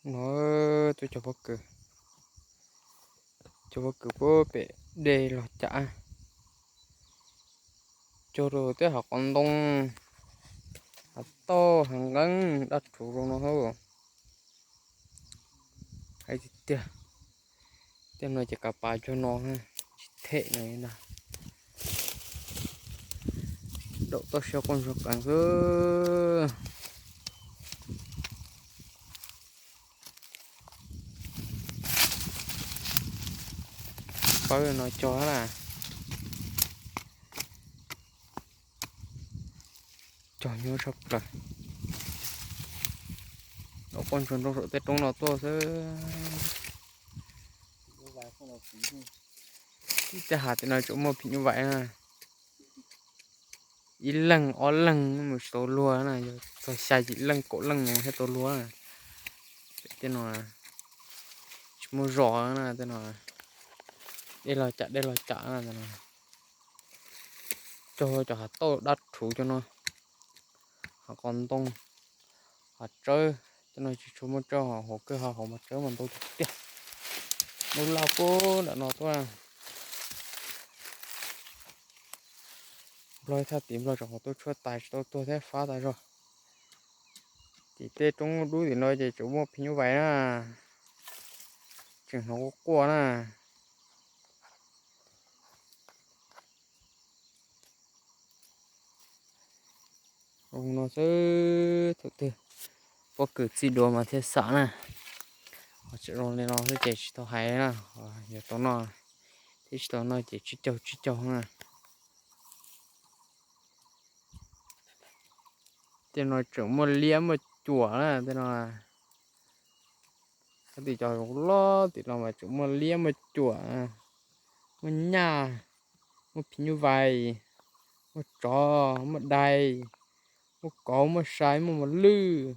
No, tuaj cog pob kws, cog pob kws puag pem dej los cam, cog rau tej hav qhov ntoo, hav tauj hav nqeeb daj rhuv zoo no hauv. Hais tiag tiag, tej no ces kav pas cog no, tsis them no ntag. Daum toj siab quaj ntsuag qees xwb. Pawg no cog na, cog nyuaj tshaj plaws. Daum quaj ntsuag nroo saum tej roob no tuaj xwb. Tej hav tim no tsuas muaj phim nyuj vais na. Ib leeg ob leeg mus tsis tau luag na, yog txog xya yim leej kaum leej mus thiaj tau luag. Tej no tsis muaj zos na, tej no dej los cam dej los cam na. Cog cov hav tauj daj rhuv cov no, hav qhov ntoo, hav tsawb, cov no tsis tshua muaj tsawb, hauv kawg hav hauv mas tsawb mas ntau tiag tiag. Nub laj puag nram no tuaj, nplog thaj tim nplog tseem hauv tuaj tshuaj tais tsis tau tuag thiab fab tas zog. Tim tej roob dub tim no ces tsuas muaj phim nyuj vais na, tseem hnov quaj quaj na. Zoo no xwb, thaum twg pob kws txij dua mas thiaj xam na. Ho tseem zoo li no xwb ces tsis tau hais na, yuav tau noj thiab tsis tau noj ces tsib caug tsib caug na. Tej no tseem muaj liab muaj cuam na, tej no. Tej cov zoo loj tim no mas tseem muaj liab muaj cuam, muaj nyaj, muaj phim nyuj vais, muaj tsov, muaj dais, muaj kauv, muaj sai, muaj mos lwj,